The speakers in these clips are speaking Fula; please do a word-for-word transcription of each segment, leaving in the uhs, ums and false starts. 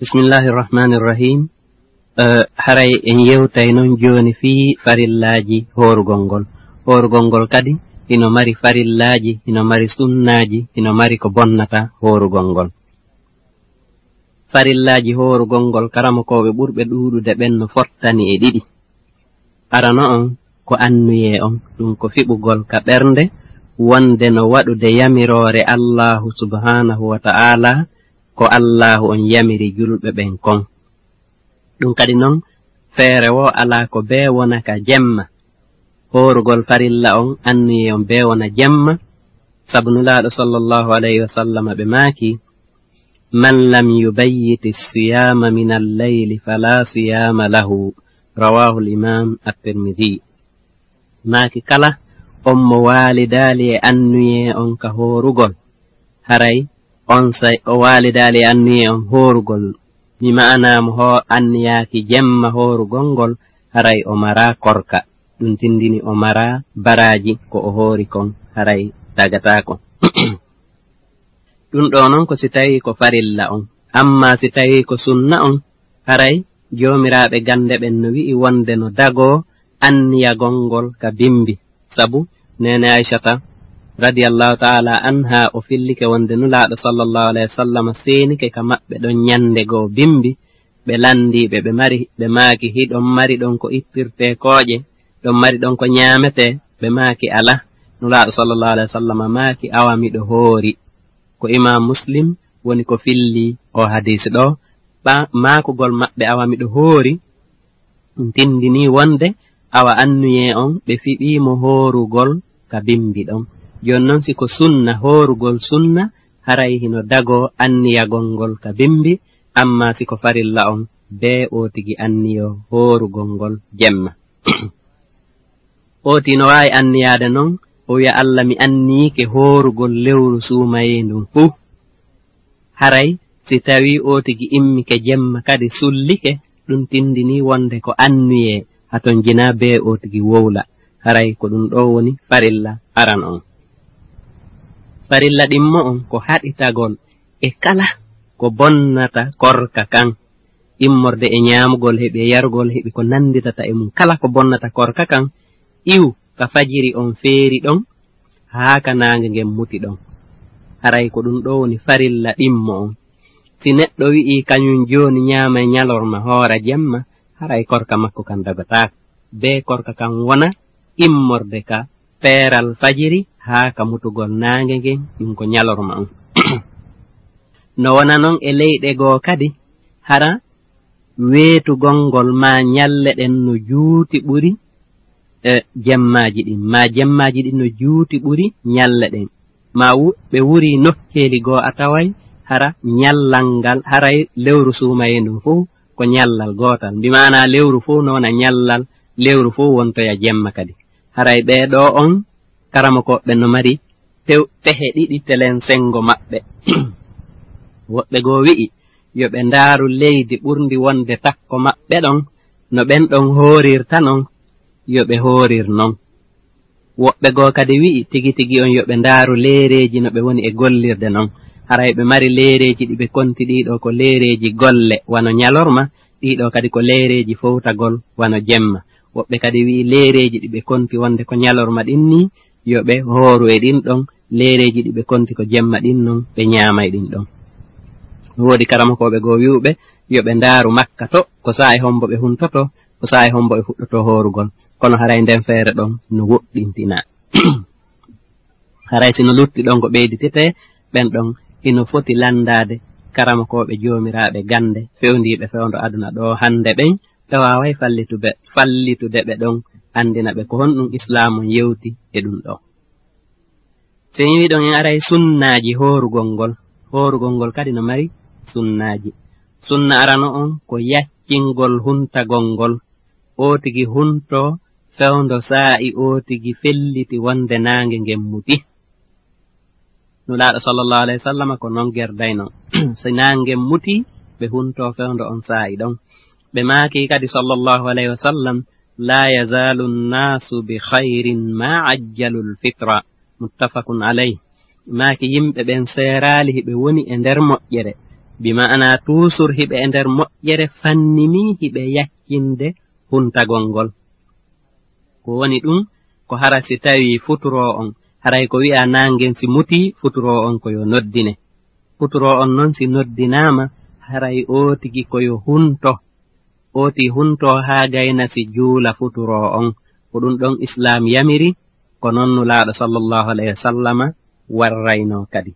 Bismillahi rahmani rahim. Eh, haray en yewtay non jooni fii farillaaji hoorugol ngol. Hoorugol ngol kadi hino mari farillaaji, hino mari sunnaaji, hino mari ko bonnata hoorugol ngol. Farillaaji hoorugol ngol, karamokooɓe ɓurɓe ɗuuɗude ɓen no fottani e ɗiɗi. Arano on ko anniyee on, ɗum ko fiɓugol ka ɓernde wonde no waɗude yamiroore Allaahu subhaanahu wa ta'aalaa, ko Allaahu on yamiri julɓe ɓen kon. Ɗum kadi non, feere woo alaa ko bee wona ka jemma. Hoorugol farilla on, anniyee on bee wona jemma, sabu Nulaaɗo sallallahu alayhi wa sallam ɓe maaki, "Man lam yubayyiti siyaama min al-layli fala siyaama lahu." Rawaahu al-imaam at-Tirmidhi. Maaki kala on mo waalidaali e anniyee on ka hoorugol, haray on say o waalidaali e anniyee on hoorugol, mi ma'anaa mo ho-, anniyaaki jemma hoorugol ngol, haray o maraa korka. Ɗum tindini o maraa baraaji ko o hoori kon, haray tagataako. Ɗum ɗoo non ko si tawii ko farilla on. Ammaa si tawii ko sunna on, haray joomiraaɓe gannde ɓen no wi'i wonde no dagoo anniyagol ngol ka bimbi. Sabu neene Aysata radiyallahu ta'ala anha o fillike wonde Nulaaɗo sallallahu alayhi wa sallam seenike ka maɓɓe ɗon ɲande goo bimbi, ɓe lanndii ɓe, ɓe mari, ɓe maaki, "Hiɗon mari ɗon ko ittirtee kooƴe? Ɗon mari ɗon ko ɲaametee?" Ɓe maaki, "Alaa." Nulaaɗo sallallahu alayhi wa sallam maaki, "Awa miɗo hoori." Ko Imaam Muslim woni ko filli oo hadiis ɗoo. Ɓa-, maakugol maɓɓe, "Awa miɗo hoori," ɗum tindinii wonde awa anniyee on ɓe fiɓii mo hoorugol ka bimbi ɗon. Jooni non, si ko sunna, hoorugol sunna, haray hino dagoo anniyagol ngol ka bimbi, ammaa si ko farilla on, bee oo tigi anniyoo hoorugol ngol jemma. Oo tigi no waawi anniyaade non, o wi'a, "Alla, mi anniyike hoorugol lewru suumayee ndun fuu." Haray si tawii oo tigi immike jemma kadi sullike, ɗum tindinii wonde ko anniyee, haton jinaa bee oo tigi wowla. Haray ko ɗum ɗoo woni farilla aran on. Farilla ɗimmo on ko haɗitagol e kala ko bonnata korka kan, immorde e ɲaamugol heɓi, e yarugol heɓi, ko nannditata e mum. Kala ko bonnata korka kan, iwu ka fajiri on feeri ɗon, haa ka naange ngen muti ɗon. Haray ko ɗum ɗoo woni farilla ɗimmo on. Si neɗɗo wi'ii kaɲum jooni ɲaamay ɲalorma, hoora jemma, haray korka makko kan dagotaako. Bee korka kan wona immorde ka peeral fajiri haa ka mutugol naange ngen, ɗum ko ɲalorma on. No wona non e leyɗe goo kadi, hara weetugol ngol maa ɲalle ɗen no juuti ɓuri, e, jemmaaji ɗin, maa jemmaaji ɗin no juuti ɓuri ɲalle ɗen. Maa wu-, ɓe wurii nokkeeli goo a taway hara ɲallal ngal, haray lewru suumayee ndun fow ko ɲallal gootal. Mbi maanaa lewru fow no wona ɲallal, lewru fow wontoya jemma kadi. Haray ɓee ɗoo on karamokooɓe ɓen no mari tew-, pehe ɗiɗi telen senngo maɓɓe. Woɓɓe goo wi'i yo ɓe ndaaru leydi ɓurndi wonde takko maɓɓe ɗon, no ɓen ɗon hoorirta non, yo ɓe hoorir non. Woɓɓe goo kadi wi'i tigi tigi on yo ɓe ndaaru leereeji no ɓe woni e gollirde non. Haray ɓe mari leereeji ɗi ɓe konti, ɗii ɗoo ko leereeji golle wano ɲalorma, ɗii ɗoo kadi ko leereeji fowtagol wano jemma. Woɓɓe kadi wi'i leereeji ɗi ɓe konti wonde ko ɲalorma ɗin nii, yo ɓe hooru e ɗin ɗon, leereeji ɗi ɓe konti ko jemma ɗin non, ɓe ɲaama e ɗin ɗon. No woodi karamokooɓe goo wi'uɓe yo ɓe ndaaru Makka to, ko saa'i hombo ɓe huntotoo, ko saa'i hombo ɓe fuɗɗotoo hoorugol. Kono haray nden feere ɗon no woɗɗintinaa. Haray si no lutti ɗon ko ɓeyditetee, ɓen ɗon hino foti lanndaade karamokooɓe joomiraaɓe gannde fewndiiɓe fewndo aduna ɗoo hannde ɓen, ɓe waaway fallituɓe, fallitude ɓe ɗon, anndina ɓe ko honɗum Islaamu on yewti e ɗum ɗoo. Si en iwii ɗon, en aray sunnaaji hoorugol ngol. Hoorugol ngol kadi no mari sunnaaji. Sunna arano on ko yaccingol huntagol ngol. Oo tigi huntoo fewndo saa'i oo tigi felliti wonde naange ngen muti. Nulaaɗo sallallahu alayhi wa sallam ko non gerdayno. So naange ngen muti, ɓe huntoo fewndo on saa'i ɗon. Ɓe maaki kadi sallallahu alayhi wa sallam, "Laa yazaalu nnaasu bi khayrin maa ajjalul fitra." Muttafaqun alayh. Maaki yimɓe ɓen seeraali hiɓe woni e nder moƴƴere, Bi ma'ana tuusur hiɓe e nder moƴƴere fannini hiɓe yaccinde huntagol ngol. Ko woni ɗum, ko hara si tawii futuroo on, haray ko wi'a naangen si mutii futuroo on ko yo noddine. Futuroo on non si noddinaama, haray ootigi ko yo hunto. Ooti hunto haa gayna si juula futuroo on. Ko ɗum ɗon Islaam yamiri, ko non Nulaaɗo sallallahu alayhi wa sallama warraynoo kadi.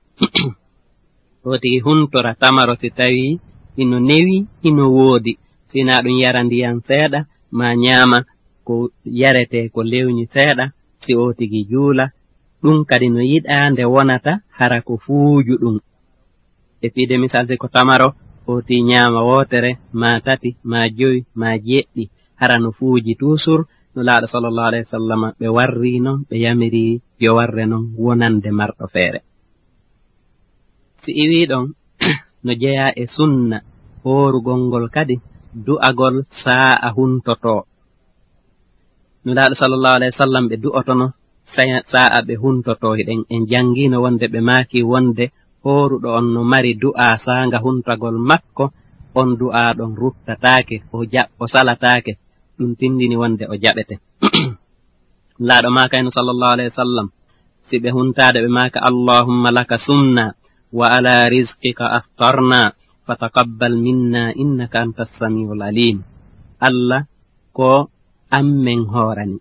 Ooti huntora tamaro si tawii hino newi, hino woodi. Si hinaa ɗum yara ndiyan seeɗa, maa ñaama ko yaretee ko lewñi seeɗa, si ootigi juula. Ɗum kadi no yiɗaa nde wonata hara ko fuuju ɗum. E piide misal, si ko tamaro, ooti ñaama wootere, maa tati, maa jowi, maa jeeɗiɗi, hara no fuuji tuusur, Nulaaɗo sallallahu alayhi wa sallam ɓe warri non, ɓe yamiri yo warre non wonande marɗo feere. Si iwii ɗon, no jeyaa e sunna hoorugol ngol kadi du'agol saa'a huntotoo. Nulaaɗo sallallahu alayhi wa sallam ɓe du'otono saya-, saa'a ɓe huntotoo. Hiɗen en janngiino wonde ɓe maaki wonde hooruɗo on no mari du'aa saanga huntagol makko, on du'aa ɗon ruttataake, o ja-, o salataake, ɗum tindini wonde o jaɓete. Laaɗo maakayno sallallahu alayhi wa sallam, si ɓe huntaade ɓe maaka, "Allahumma laka sumna wa ala rizqika aftarna, fataqabbal minna innaka antas samiul alim." Allah, ko an men hoorani,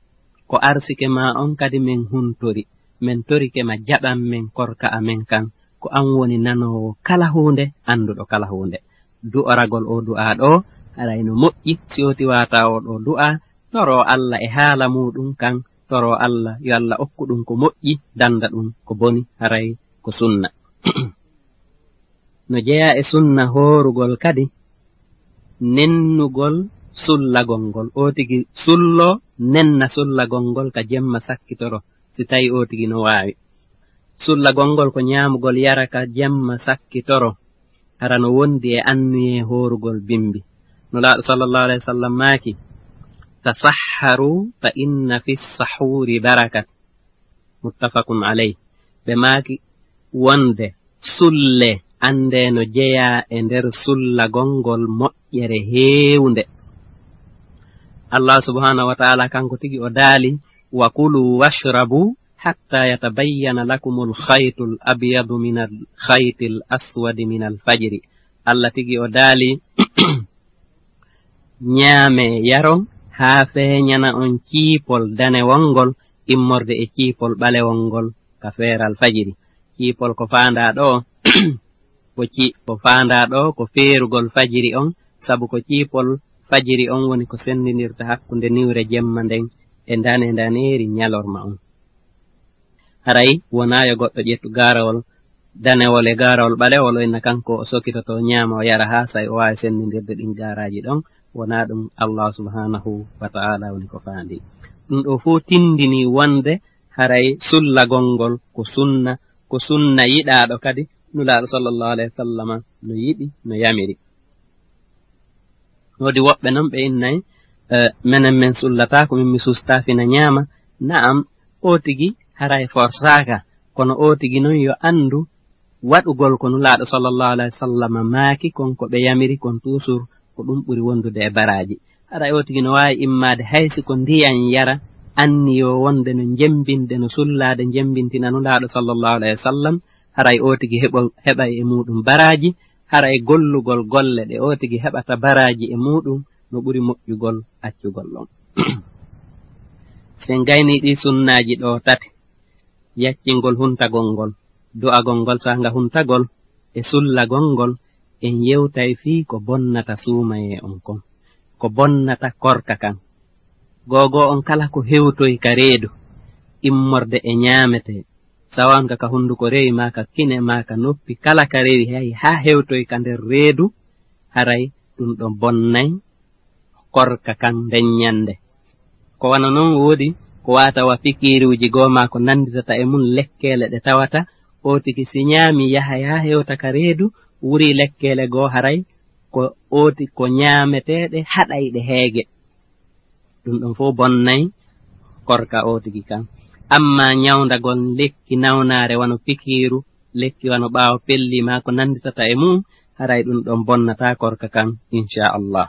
ko arsike maa on kadi men huntori, men torike ma jaɓan men korka amen kan, ko an woni nanoowo kala huunde, annduɗo kala huunde. Du'oragol o du'aa ɗo, haray no moƴƴi, si o tiwaata o ɗo du'aa, toroo Allah e haala muuɗum kan, toroo Allah yo Allah okku ɗum ko moƴƴi, dannda ɗum ko boni, haray ko sunna. No jeyaa e sunna hoorugol kadi nennugol sullagol ngol. O tigi sullo, nenna sullagol ngol ka jemma sakkitoro, si tawi o tigi no waawi. Sullagol ngol ko ñaamugol yara ka jemma sakkitoro, hara no wondi e anniyee hoorugol bimbi. Nulaaɗo sallallahu alayhi wa sallam maaki, "Tasahharu fa inna fi sahuri barakat." Muttafaqun alayh. Ɓe maaki wonde sulle, annde no jeyaa e nder sullagol ngol moƴƴere heewnde. Allah subhanahu wa ta'ala kanko tigi o daali, "Wa kulu washrabu hatta yatabayyana lakumul khaytul abyadu minal khaytil aswadi minal fajri." Allah tigi o daali, "Ñaamee, yaron, haa feeñana on ciipol danewol ngol immorde e ciipol ɓalewol ngol ka feeral fajiri." Ciipol ko faandaa ɗo, ko ci-, ko faandaa ɗo ko feerugol fajiri on, sabu ko ciipol fajiri on woni ko senndindirta hakkunde niwre jemma nden e ndane ndaneeri ñalorma on. Haray wonaa yo goɗɗo ƴettu gaarawol danewol e gaarawol ɓalewol, o inna kanko o sokitoto, o ñaama, o yara haa say o waawi senndindirde ɗin gaaraaji ɗon. Wonaa ɗum Allah subhanahu wa ta'ala woni ko faandi. Ɗum ɗo fof tindini wonde haray sullagol ngol ko sunna, ko sunna yiɗaaɗo kadi, Nulaaɗo sallallahu alayhi wa sallama no yiɗi, no yamiri. Woodi woɓɓe non ɓe innay, eh, menen men sullataako, min mi sustaa fina ñaama. Na'am, o tigi haray forsaaka, kono o tigi non yo anndu waɗugol ko Nulaaɗo sallallahu alayhi wa sallam maaki kon, ko ɓe yamiri kon, toujours ko ɗum ɓuri wondude e baraaji. Haray o tigi no waawi immaade hay si ko ndiyan yara, anniyo wonde no jembinde, no sullaade, jembintina Nulaaɗo sallallahu alayhi wa sallam, haray o tigi heɓo-, heɓay e muuɗum baraaji, haray gollugol golle ɗe o tigi heɓata baraaji e muuɗum no ɓuri moƴƴugol accugol ɗon. Si en gaynii ɗii sunnaaji ɗo tati, yaccingol huntagol ngol, du'agol ngol saanga huntagol, e sullagol ngol, en yewtay fii ko bonnata suumayee on kon, ko bonnata korka kan. Googo on kala ko hewtoy ka reedu, immorde e ñaametee, sawanka ka hunduko rewi, maa ka kine, maa ka noppi, kala ka rewi hay haa hewtoy ka nder reedu, haray ɗum ɗon bonnay korka kan nden ñande. Ko wano non woodi ko waata wa pikiiruuji goo maa ko nannditata e mum lekkeele ɗe tawata o tigi si ñaami yahay haa hewta ka reedu, wuri lekkeele goo, haray ko o ti-, ko ñaameteeɗe haɗayɗe heege. Ɗum ɗon fof bonnay korka o tigi kan. Amma ñawndagol lekki nawnaare wano pikiiru, lekki wano ɓaawo pelli maa ko nannditata e mum, haray ɗum ɗon bonnataa korka kan, inchallah.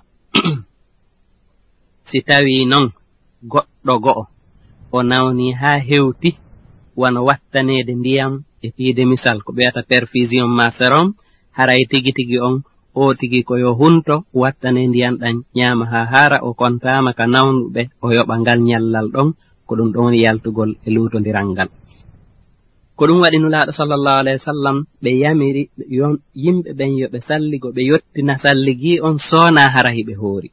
Si tawii non goɗɗo go'o o nawni haa hewti, wano wattaneede ndiyam e piide misal, ko ɓe wiyata perfusion maa sérum, haray tigi tigi on, oo tigi ko yo hunto, wattanee ndiyam ɗam, ñaama haa haara, o kontaama ka nawnuɓe, o yoɓa ngal ñallal ɗon, ko ɗum ɗon woni yaltugol e luutondiral ngal. Ko ɗum waɗi Nulaaɗo sallallahu alayhi wa sallam ɓe yamiri yon-, yimɓe ɓen yo ɓe salligo, ɓe yottina salligii on soonaa hara hiɓe hoori.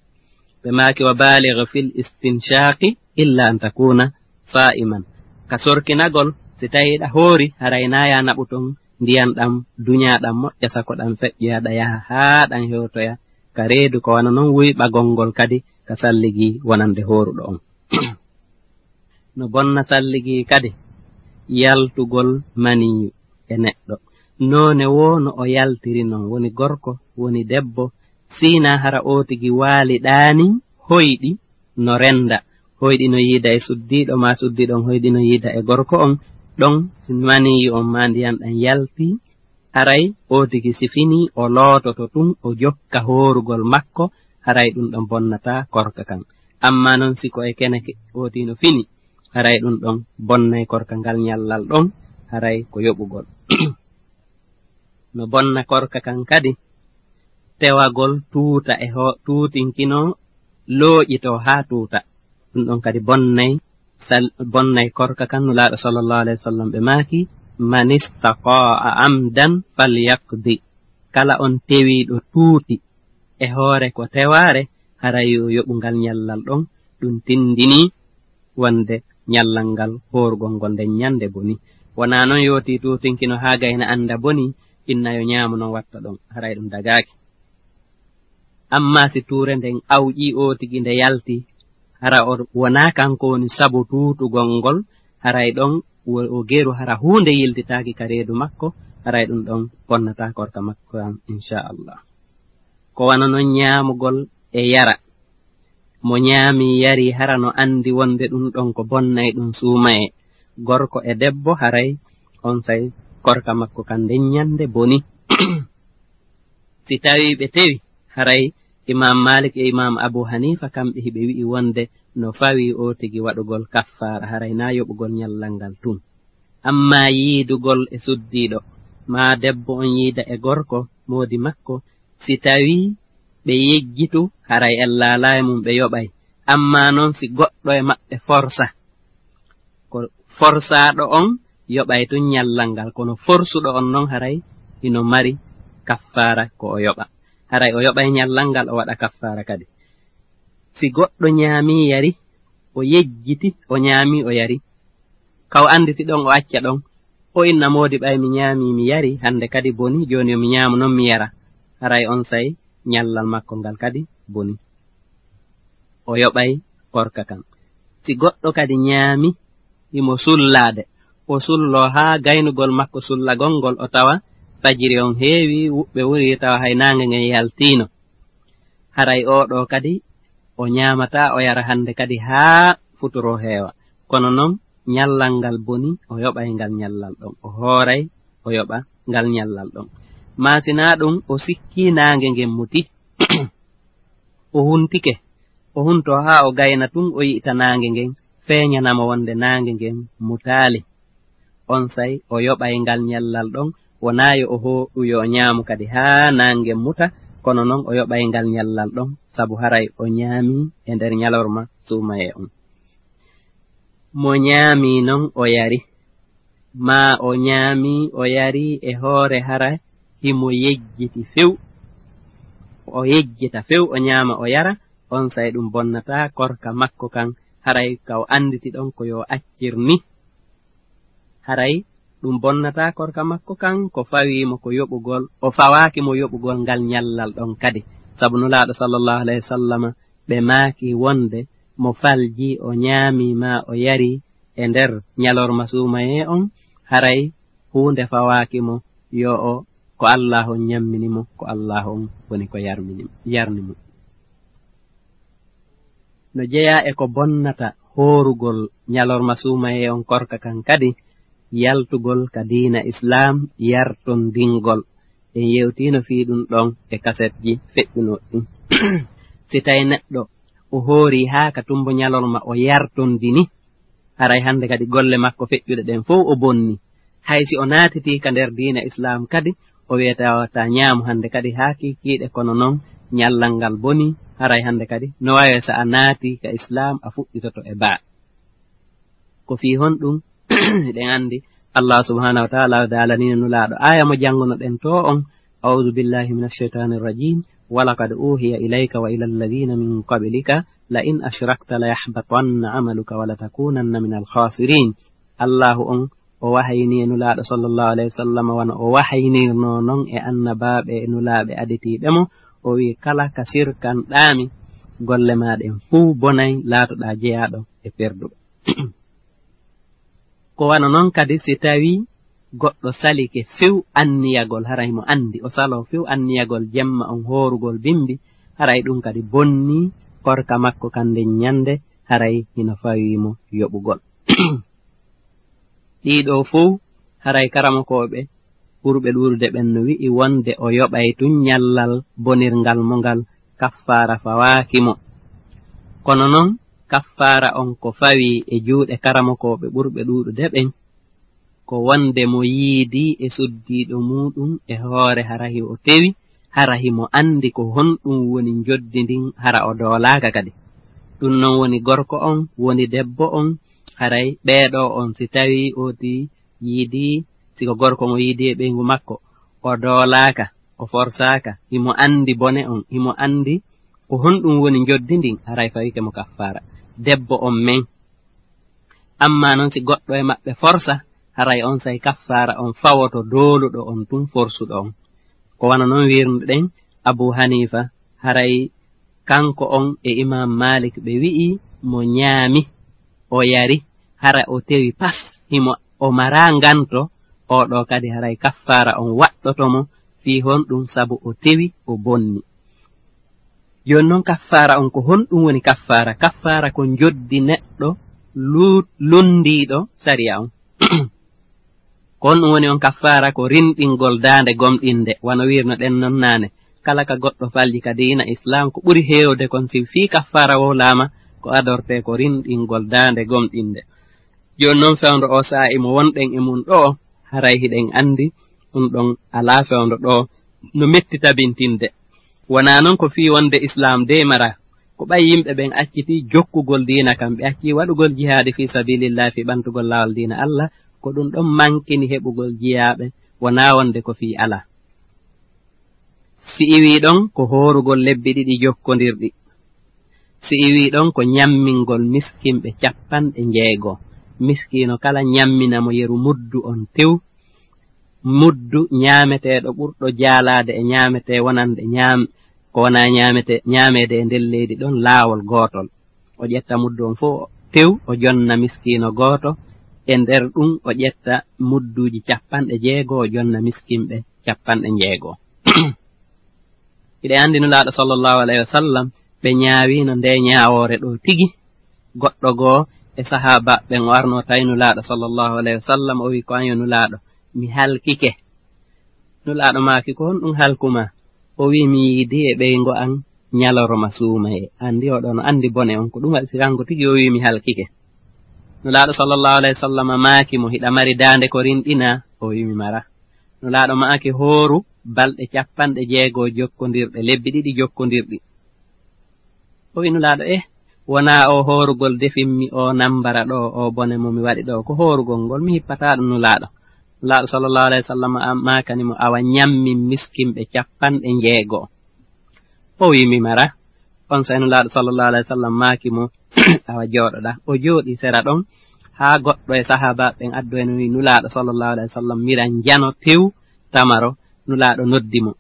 Ɓe maaki: "Wa baaligh fil istinshaqi illa an takuna sa'iman." Ka sorkinagol, si tawii ɗa hoori, haray naa ya naɓu ton ndiyan ɗan, duñaa ɗan moƴƴa, sako ɗan feƴƴoya, ɗa yaha haa ɗan hewtoya ka reedu, ko wano non wuyɓagol ngol kadi ka salligii wonande hooruɗo on. No bonna salligii kadi yaltugol maniyu e neɗɗo. Noone woo no o yaltiri non, woni gorko, woni debbo, siinaa hara oo tigi waali ɗaani, hoyɗi, no rennda. Hoyɗi no yiida e suddiiɗo, maa suddiiɗo on hoyɗi no yiida e gorko on. Ɗon, si maniyu on maa ndiyan ɗan yaltii, haray oo tigi si finii, o loototo tun, o jokka hoorugol makko, haray ɗum ɗon bonnataa korka kan. Ammaa non si ko e kene ke-, oo tigi no fini, haray ɗum ɗon bonnay korka ngal ñallal ɗon, haray ko yoɓugol. No bonna korka kan kadi tewagol tuuta e ho-, tuutinkino looƴito haa tuuta. Ɗum ɗon kadi bonnay sal-, bonnay korka kan. Nulaaɗo sallallahu alayhi wa sallam ɓe maaki: "Man istaqa'a amdan falyaqdi." Kala on tewiiɗo tuuti e hoore ko tewaare, haray yo yoɓu ngal ñallal ɗon. Ɗum tindini wonde ñallal ngal hoorugol ngol nden ñande boni. Wonaa non yootii tuutinkino haa gayna annda boni, inna yo ñaamu non watta ɗon, haray ɗum dagaaki. Ammaa si tuure nden awƴii oo tigi nde yalti, hara o, wonaa kanko woni sabu tuutugol ngol, haray ɗon wo, o geru hara huunde yiltitaaki ka reedu makko, haray ɗum ɗon bonnataa korka makko kan, inchallah. Ko wano non ñaamugol e yara. Mo ñaami yari hara no anndi wonde ɗum ɗon ko bonnay ɗum suumayee. Gorko e debbo haray onsay korka makko kan nden ñande boni. Si tawii ɓe tewi, haray Imaam Maalik e Imaam Abu Haniifa kamɓe hiɓe wi'i wonde no fawii oo tigi waɗugol kaffaara, haray naa yoɓugol ñallal ngal tun. Ammaa yiidugol e suddiiɗo, maa debbo on yiida e gorko, moodi makko, si tawii ɓe yejjitu, haray en laalaa e mum ɓe yoɓay. Ammaa non si goɗɗo e maɓɓe forsa, ko forsaaɗo on yoɓay tun ñallal ngal, kono forsuɗo on non haray hino mari kaffaara ko o yoɓa. Haray o yoɓay ñallal ngal, o waɗa kaffaara kadi. Si goɗɗo ñaami yari, o yejjiti, o ñaami o yari, ka o annditi ɗon o acca ɗon, o inna moodi ɓay mi ñaami mi yari, hannde kadi boni, jooni yo mi ñaamu non mi yara. Haray onsay ñallal makko ngal kadi boni. O yoɓay korka kan. Si goɗɗo kadi ñaami, himo sullaade, o sulloo haa gaynugol makko sullagol ngol, o tawa fajiri on heewi, wuɓɓe wuri, tawa hay naange ngen yaltiino. Haray oo ɗoo kadi o ñaamataa, o yara hannde kadi haa futuro heewa. Kono non ñallal ngal boni, o yoɓay ngal ñallal ɗon, o hooray, o yoɓa ngal ñallal ɗon. Maa si naa ɗum, o sikkii naange ngen muti, o huntike, o huntoo haa o gayna tun, o yi'ita naange ngen, feeñana mo wonde naange ngen mutaali. Onsay o yoɓay ngal ñallal ɗon, wonaa yo o hooɗu, yo o ñaamu kadi haa naange ngen muta, kono non o yoɓay ngal ñallal ɗon, sabu haray o ñaami e nder ñalorma suumayee on. Mo ñaami non o yari, maa o ñaami o yari e hoore hara himo yejjiti few, o yejjita few, o ñaama o yara, onsay ɗum bonnataa korka makko kan, haray ka o annditi ɗon ko yo accir ni. Haray ɗum bonnataa korka makko kan, ko fawii mo ko yoɓugol, o fawaaki mo yoɓugol ngal ñallal ɗon kadi. Sabu Nulaaɗo sallallahu alayhi wa sallama ɓe maaki wonde mo falji, o ñaami maa o yari e nder ñalorma suumayee on, haray huunde fawaaki mo, yo o, ko Allaahu on ñammini mo, ko Allaahu on woni ko yarmini, yarni mo. No jeyaa e ko bonnata hoorugol ñalorma suumayee on korka kan kadi, yaltugol ka diina Islaam, yartondingol. En yewtiino fii ɗum ɗon e kasetji feƴƴunooɗi ɗum. Si tawi neɗɗo o hoori haa ka tumbo ñalorma o yartondini, haray hannde kadi golle makko feƴƴuɗe ɗen fow o bonni. Hay si o naatitii ka nder diina Islaam kadi, o wi'ataa wata ñaamu hannde kadi haa kiikiiɗe, kono non ñallal ngal boni, haray hannde kadi no waawee sa a naatii ka Islaam a fuɗɗitoto e baa. Ko fii honɗum? Hiɗen anndi Allah subhanahu wa ta'ala o daalaniino Nulaaɗo aaya mo janngunoɗen to on, "A'udhu billahi minash shaitanir rajim. Wa laqad uhiya ilayka wa ilal ladhina min qablika la in ashrakta la yahbatanna amaluka wa la takunanna minal khasirin." Allahu on o wahayini e Nulaaɗo sallallahu alayhi wa sallam, wano o wahayinirnoo non e annabaaɓe e nulaaɓe aditiiɓe mo. O wi'i, "Kala ka sirkanɗaa mi, golle maa ɗen fow bonay, laatoɗaa jeyaaɗo e perduɓe." Ko wano non kadi, si tawii goɗɗo salike few anniyagol, haray himo anndi, o saloo few anniyagol jemma on hoorugol bimbi, haray ɗum kadi bonnii korka makko kan nden ñannde, haray hino fawii mo yoɓugol. Ɗii ɗoo fow, haray karamokooɓe ɓurɓe ɗuuɗude ɓen no wi'i wonde o yoɓay tun ñallal bonirngal mo ngal, kaffaara fawaaki mo. Kono non, kaffaara on ko fawii e juuɗe karamokooɓe ɓurɓe ɗuuɗude ɓen, ko wonde mo yiidii e suddiiɗo muuɗum e hoore hara himo tewi, hara himo anndi ko honɗum woni njoddi ndin, hara o doolaaka kadi. Ɗum non woni gorko on, woni debbo on, haray ɓee ɗoo on, si tawii ooti yiidii, si ko gorko mo yiidii e ɓeyngu makko, o doolaaka, o forsaaka, himo anndi bone on, himo anndi ko honɗum woni njoddi ndin, haray fawike mo kaffaara. Debbo on men. Ammaa non si goɗɗo e maɓɓe forsa, haray onsay kaffaara on fawoto dooluɗo on tun forsuɗo on. Ko wano non wiirnuɗen Abu Hanifa, haray kanko on e Imam Malik ɓe wi'i mo ñaami, o yari, hara o tewi pas, himo o maraa nganto, oo ɗoo kadi haray kaffaara on waɗɗoto mo fii honɗum, sabu o tewi, o bonni. Jooni non kaffaara on ko honɗum woni kaffaara? Kaffaara ko njoddi neɗɗo lu-, lunndiiɗo sariya on. Ko honɗum woni on kaffaara? Ko rinɗingol daande gomɗinde, wano wiirnoɗen non naane. Kala ka goɗɗo falji ka diina Islaam, ko ɓuri heewde kon si fii kaffaara wowlaama, ko adortee ko rinɗingol daande gomɗinde. Jooni non fewndo oo saa'i mo wonɗen e mun ɗoo, haray hiɗen anndi ɗum ɗon alaa fewndo ɗoo no metti tabintinde. Wonaa non ko fii wonde Islaam dey mara, ko ɓay yimɓe ɓen accitii jokkugol diina kan, ɓe accii waɗugol jihaadi fii sabilillahi fii ɓantugol laawol diina Allah, ko ɗum ɗon mankini heɓugol jiyaaɓe, wonaa wonde ko fii alaa. Si iwii ɗon ko hoorugol lebbi ɗiɗi jokkondirɗi. Si iwii ɗon ko ñammingol miskinɓe cappanɗe njeego. Miskiino kala ñammina mo yeru muddu on tew. Muddu ñaameteeɗo ɓurɗo jaalaade e ñaametee wonande ñaam-, ko wonaa ñaamete-, ñaameede e nder leydi ɗon laawol gootol. O ƴetta muddu on fow tew, o jonna miskiino gooto. E nder ɗum, o ƴetta mudduuji cappanɗe jeego, o jonna miskinɓe cappanɗe njeego. Hiɗen anndi Nulaaɗo sallallahu alayhi wa sallam, ɓe ñaawiino nde ñaawoore ɗoo tigi. Goɗɗo goo e sahaaba ɓen o arno tawi Nulaaɗo sallallahu alayhi wa sallam, o wi, "Ko an yo Nulaaɗo, mi halkike." Nulaaɗo maaki, "Ko honɗum halku ma?" O wi, "Mi yiidi e ɓeyngo an ñalorma suumayee." Anndi o ɗon anndi bone on, ko ɗum waɗi si kanko tigi o wi, "Mi halkike." Nulaaɗo sallallahu alayhi wa sallam maaki mo, "Hiɗa mari daande ko rinɗinaa?" O wi, "Mi mara." Nulaaɗo maaki, "Hooru balɗe cappanɗe jeego jokkondirɗe, lebbi ɗiɗi jokkondirɗi." O wi Nulaaɗo, "Eh, wonaa o hoorugol defimmi o nambara ɗoo, o bone mo mi waɗi ɗoo, ko hoorugol ngol, mi hippataa ɗum Nulaaɗo." Nulaaɗo sallallahu alayhi wa sallam am-, maakani mo, "Awa ñammin miskinɓe cappanɗe njeego." O wi, "Mi mara." Onsay Nulaaɗo sallallahu alayhi wa sallam maaki mo, "Awa jooɗoɗaa." O jooɗii sera ɗon, haa goɗɗo e sahaaba ɓen addoyno wi Nulaaɗo sallallahu alayhi wa sallam, "Miɗa njano tew tamaro." Nulaaɗo noddi mo,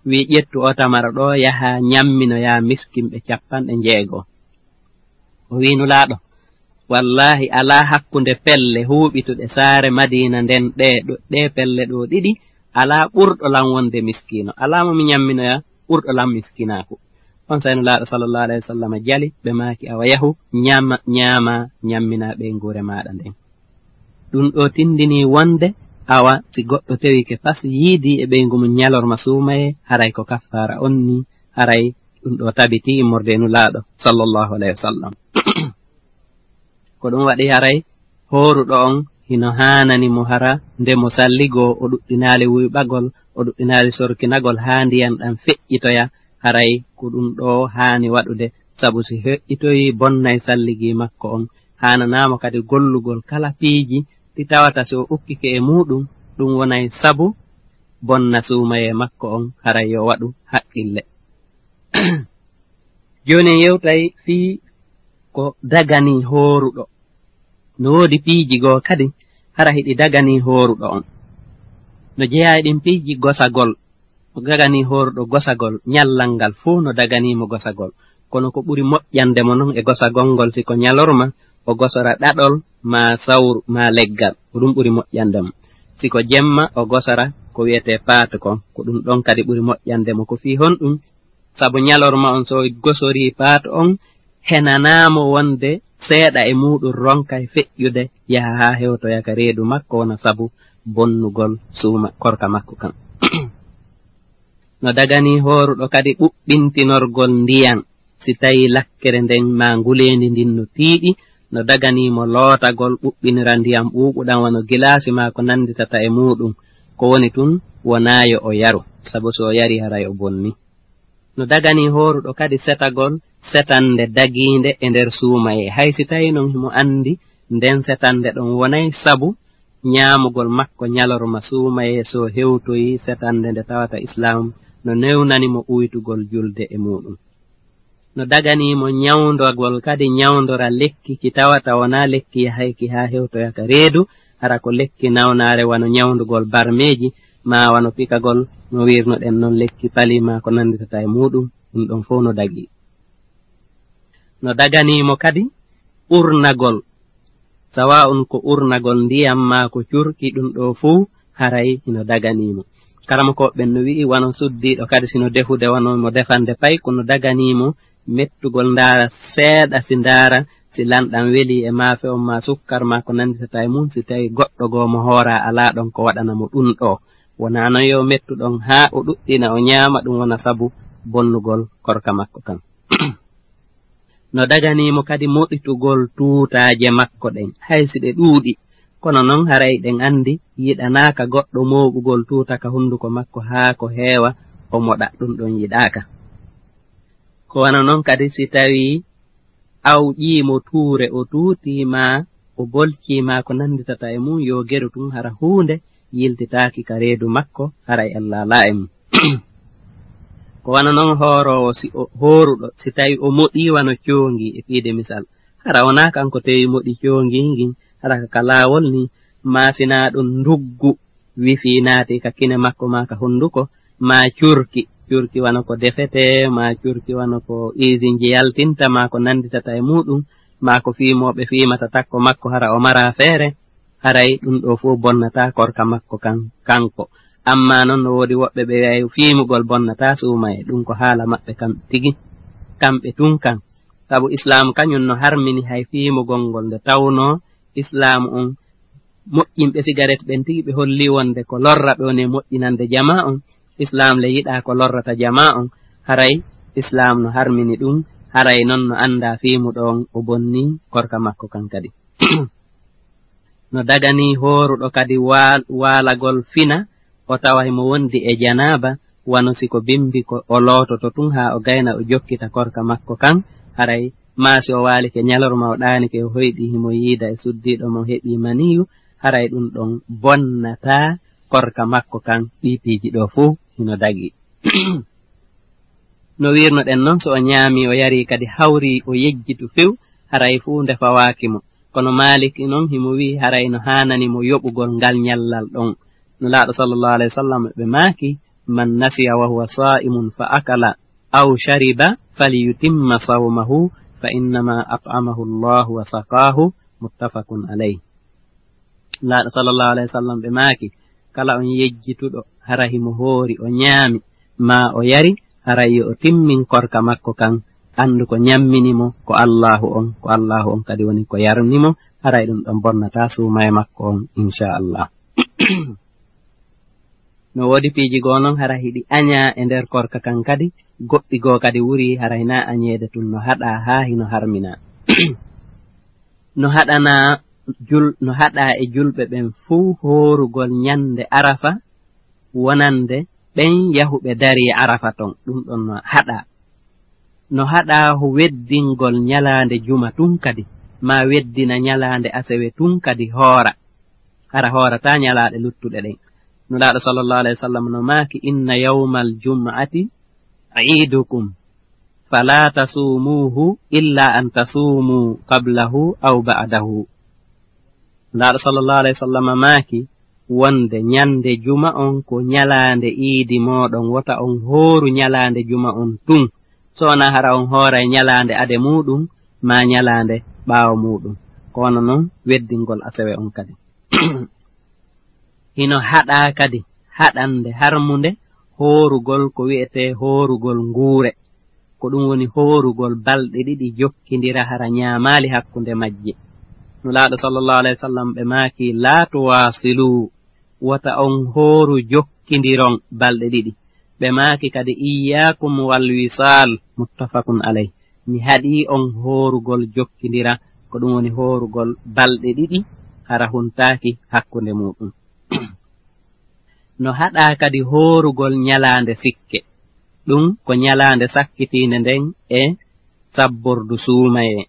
wi, "Ƴettu o tamaro ɗoo, yahaa ñamminoyaa miskinɓe cappanɗe njeego." O wi Nulaaɗo, "Wallaahi, alaa hakkunde pelle huuɓituɗe saare Madiina nden, ɗee ɗo, ɗee pelle ɗoo ɗiɗi, alaa ɓurɗo lan wonde miskiino. Alaa mo mi ñamminoya ɓurɗo lan miskinaaku." Onsay Nulaaɗo sallallahu alayhi wa sallam jali, ɓe maaki, "Awa yahu, ñaama, ñaama, ñamminaa ɓeynguure maaɗa nden." Ɗum ɗoo tindinii wonde Awa si goɗɗo tewike fas yiidi e ɓeyngu mum ñalorma suumaye, haray ko kaffaara on ni, haray ɗum ɗo tabiti immorde e Nulaaɗo sallallahu alayhi wa sallam. Ko ɗum waɗi haray hooruɗo on hino haanani mo hara nde mo salligoo o ɗuɗɗinaali wuyɓagol, o ɗuɗɗinaali sorkinagol haa ndiyan ɗan feƴƴitoya, haray ko ɗum ɗo haani waɗude, sabu si feƴƴitoyii bonnay salligii makko on. Haananaa mo kadi gollugol kala piiji ɗi tawata si o ukkike e muuɗum, ɗum wonay sabu bonna suumayee makko on, haray yo waɗu haqqille. Jooni en yewtay fii ko daganii hooruɗo. No woodi piiji goo kadi hara hiɗi daganii hooruɗo on. No jeyaa e ɗin piiji gosagol. Ko daganii hooruɗo gosagol, ñallal ngal fow no daganii mo gosagol. Kono ko ɓuri moƴƴande mo non e gosagol ngol, si ko ñalorma, o gosora ɗaɗol, maa sawru, maa leggal. Ko ɗum ɓuri moƴƴande mo. Si ko jemma, o gosora ko wi'etee paatu kon. Ko ɗum ɗon kadi ɓuri moƴƴande mo. Ko fii honɗum? Sabu ñalorma on, so gosorii paatu on, henanaa mo wonde seeɗa e muuɗum ronkay feƴƴude, yaha haa hewtoya ka reedu makko, wona sabu bonnugol suuma korka makko kan. No daganii hooruɗo kadi ɓuɓɓintinorgol ndiyan, si tawii lakkere nden maa nguleendi ndin no tiiɗi, no daganii mo lootagol, ɓuɓɓinira ndiyan ɓuuɓuɗan wano gilaasi maa ko nannditata e muuɗum. Ko woni tun, wonaa yo o yaru, sabu si o yarii haray o bonni. No daganii hooruɗo kadi setagol setannde dagiinde e nder suumayee. Hay si tawii non himo anndi nden setannde ɗon wonay sabu ñaamugol makko ñalorma suumayee, so hewtoyii setannde nde tawata Islaam no newnani mo uytugol julde e muuɗum. No daganii mo ñawndagol kadi ñawndora lekki ki tawata wonaa lekki yahayki haa hewtoya ka reedu, hara ko lekki nawnaare wano ñawndugol barmeeji, maa wano pikagol, no wiirnoɗen non lekki pali maa ko nannditata e muuɗum, ɗum ɗon fow no dagii. No daganii mo kadi urnagol, sawaa'un ko urnagol ndiyam maa ko curki, ɗum ɗo fow haray hino daganii mo. Karamokooɓe ɓen no wi'i, wano suddiiɗo kadi si no defude, wano mo defande pay, ko no daganii mo mettugol ndaara seeɗa, si ndaara si lanɗam welii e maafe on maa sukkar maa ko nannditata e mum, si tawii goɗɗo goo mo hooraa alaa ɗon ko waɗana mo ɗum ɗoo. Wonaa non yo mettu ɗon haa o ɗuɗɗina o ñaama, ɗum wona sabu bonnugol korka makko kan. No daganii mo kadi moɗitugol tuutaaje makko ɗen, hay si ɗe ɗuuɗi. Kono non haray ɗen anndi yiɗanaaka goɗɗo mooɓugol tuuta ka hunnduko makko haa ko heewa o moɗa, ɗum ɗon yiɗaaka. Ko wano non kadi si tawii awƴii mo tuure, o tuutii maa o bolcii maa ko nannditata e mum, yo geru tun hara huunde yiltitaaki ka reedu makko, haray Allah alaa e mum. Ko wano non hooroowo, si o hooruɗo, si tawii o moɗii wano coongi e piide misal, hara wonaa kanko tewii moɗi coongi ngin, hara ka, ka laawol ni, maa si naa ɗum nduggu wifii naati ka kine makko maa ka hunnduko, maa curki, curki wano ko defetee, maa curki wano ko isinji yaltinta, maa ko nannditata e muuɗum, maa ko fiimooɓe fiimata takko makko, hara o maraa feere, haray ɗum ɗoo fow bonnataa korka makko kan, kanko. Ammaa non no woodi woɓɓe ɓe wi'ay fiimugol bonnataa suumayee, ɗum ko haala maɓɓe kamɓe tigi, kamɓe tun kan. Sabu Islaamu kañum no harmini hay fiimugol ngol, nde tawnoo Islaamu on moƴƴinɓe sigaret ɓen tigi ɓe holli wonde ko lorra ɓe woni e moƴƴinande jamaa on. Islaam le yiɗaa ko lorrata jamaa on, haray Islaam no harmini ɗum, haray non no anndaa fiimuɗo on o bonnii korka makko kan kadi. No daganii hooruɗo kadi waal-, waalagol fina, o tawa himo wondi e janaaba, wano si ko bimbi ko o loototo tun haa o gayna o jokkita korka makko kan, haray maa si o waalike ñalorma o ɗaanike o hoyɗi himo yiida e suddiiɗo mo heɓi maniyu, haray ɗum ɗon bonnataa korka makko kan, ɗii piiji ɗoo fow hino dagii. No wiirnoɗen non, so o ñaami, o yari kadi hawri o yejjitu few, haray fuu nde fawaaki mo. Kono Maalik non himo wi'i haray no haanani mo yoɓugol ngal ñallal ɗon. Nulaaɗo sallallahu alayhi wa sallam ɓe maaki, "Man nasiya wa huwa saa'imun fa akala aw shariba falyutimma sawmahu fa innama at'amahu Allahu wa saqaahu," muttafaqun alayh. Nulaaɗo sallallahu alayhi wa sallam ɓe maaki, "Kala on yejjituɗo hara himo hoori, o ñaami, maa o yari, haray yo o timmin korka makko kan, anndu ko ñammini mo ko Allaahu on, ko Allaahu on kadi woni ko yarni mo, haray ɗum ɗon bonnataa suumaye makko on, inchallah." No woodi piiji goo non hara hiɗi añaa e nder korka kan kadi, goɗɗi goo kadi wuri hara hinaa añeede tun no haɗaa haa hino harminaa. No haɗanaa jul-, no haɗaa e julɓe ɓen fuu hoorugol ñande Arafa, wonande ɓen yahuɓe darii Arafa ton, ɗun ɗon no haɗaa. No haɗaa ho weddingol ñalaande juma tun kadi, maa weddina ñalaande asewe tun kadi hoora, hara hoorataa ñalaaɗe luttuɗe ɗen. Nulaaɗo sallallahu alayhi wa sallam no maaki, "Inna yawmal jum'ati iidukum, fala tasumuhu illa an tasumu qablahu aw ba'dahu." Nulaaɗo sallallahu alayhi wa sallam maaki wonde ñande juma on ko ñalaande iidi mooɗon, wota on hooru ñalaande juma on tun, so wonaa hara on hooray ñalaande ade muuɗum, maa ñalaande ɓaawo muuɗum. Ko wano non weddingol asewe on kadi. Hino haɗaa kadi haɗande harmunde hoorugol ko wi'etee hoorugol nguure. Ko ɗum woni hoorugol balɗe ɗiɗi jokkindira hara ñaamaali hakkunde majje. Nulaaɗo sallallahu alayhi wa sallam ɓe maaki, "Laa tuwaasilu, wota on hooru jokkindiron balɗe ɗiɗi." Ɓe maaki kadi, "Iyyaakum wal wisaal," muttafaqun alayh. Mi haɗii on hoorugol jokkindira, ko ɗum woni hoorugol balɗe ɗiɗi, hara huntaaki hakkunde muuɗum. No haɗaa kadi hoorugol ñalaande sikke. Ɗum ko ñalaande sakkitiinde nden e sabbordu suumayee.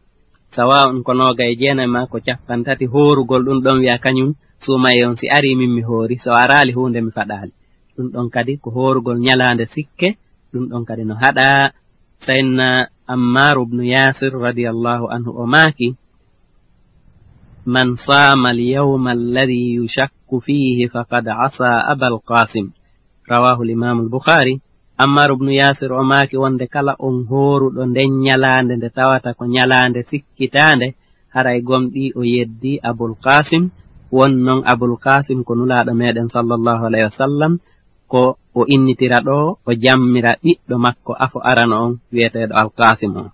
Sawa'un ko noogay e jeenay maa ko cappanɗe tati, hoorugol ɗum ɗon wi'a kañum suumayee on si arii min mi hoori, so araali huunde mi faɗaali. Ɗum ɗon kadi ko hoorugol ñalaande sikke, ɗum ɗon kadi no haɗaa. Sayyidina Ammar ibn Yasir radiyallahu anhu o maaki, "Man saama al-yawma alladhi yushakku fihi faqad asa Abal Qasim." Rawahu al-Imam al-Bukhari. Ammar ibn Yasir o maaki wonde kala on hooruɗo nden ñalaande nde tawata ko ñalaande sikkitaande, haray gomɗii o yeddii Abul Qasim. Won non Abul Qasim ko Nulaaɗo meɗen sallallahu alayhi wa sallam, ko o innitira ɗoo, o jammira ɓiɗɗo makko afo arano on wi'eteeɗo Al Qasim on.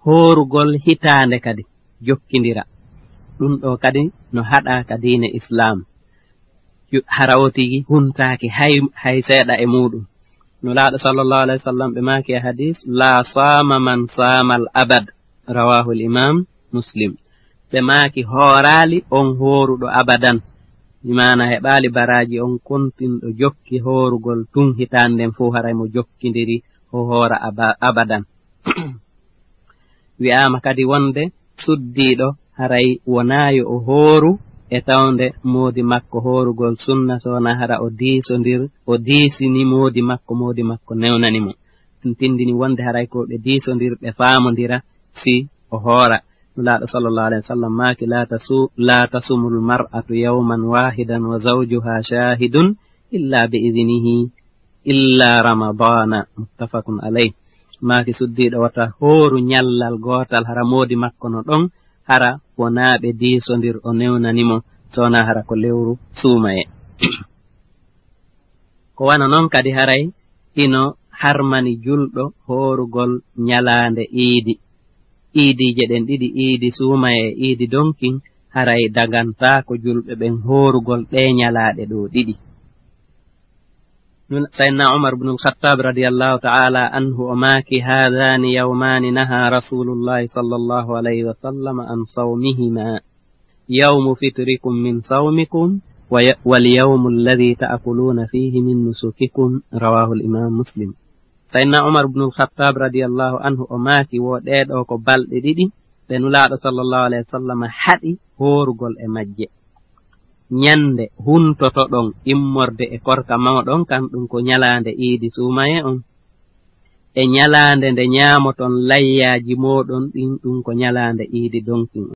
Hoorugol hitaande kadi jokkindira. Ɗum ɗoo kadi no haɗaa ka diine Islaam. Yo-, hara o tigi huntaaki hay, hay seeɗa e muuɗum. Nulaaɗo sallallahu alayhi wa sallam ɓe maaki e hadiis, "La saama man saama al abad." Rawahu al imam Muslim. Ɓe maaki, "Hooraali on hooruɗo abadan." Bi maana heɓaali baraaji on kontinɗo jokki hoorugol tun hitaande nden fow haray mo jokkindiri o hoora aba-, abadan. Wi'aama kadi wonde suddiiɗo haray wonaa yo o hooru e tawnde moodi makko hoorugol sunna, so wonaa hara o diisondir, o diisini moodi makko, moodi makko newnani mo. Ɗum tindini wonde haray ko ɓe diisondir, ɓe faamondira si o hoora. Nulaaɗo sallallahu alayhi wa sallam maaki, "La tasu-, la tasumul mar'atu yawman wahidan wa zawjuha shahidun illa bi idnihi illa ramadana." Muttafaqun alayh. Maaki suddiiɗo wata hooru ñallal gootal hara moodi makko no ɗon, hara wonaa ɓe diisondir o newnani mo, so wonaa hara ko lewru suumayee. Ko wano non kadi haray hino harmani julɗo hoorugol ñalaande iidi. Iidiije ɗen ɗiɗi, iidi suumayee e iidi donkin, haray dagantaako julɓe ɓen hoorugol ɗee ñalaaɗe ɗoo ɗiɗi. Nun-, Sayyidina Umar ibn al-Khattab radiyallahu ta'ala anhu o maaki, "Haadani yawmani naha Rasulullahi sallallahu alayhi wa sallam an sawmihima. Yawmu fitrikum min sawmikum wa ya-, wal yawmu alladhi ta'kuluna fihi min nusukikum." Rawahu al imam Muslim. Sayyidina Umar ibn al-Khattab radiyallahu anhu o maaki, "Wo ɗee ɗoo ko balɗe ɗiɗi ɗe Nulaaɗo sallallahu alayhi wa sallam haɗi hoorugol e majje. Ñande huntotoɗon immorde e korka mooɗon kan, ɗum ko ñalaande iidi suumayee on. E ñalaande nde ñaamoton layyaaji mooɗon ɗin, ɗum ko ñalaande iidi donkin on."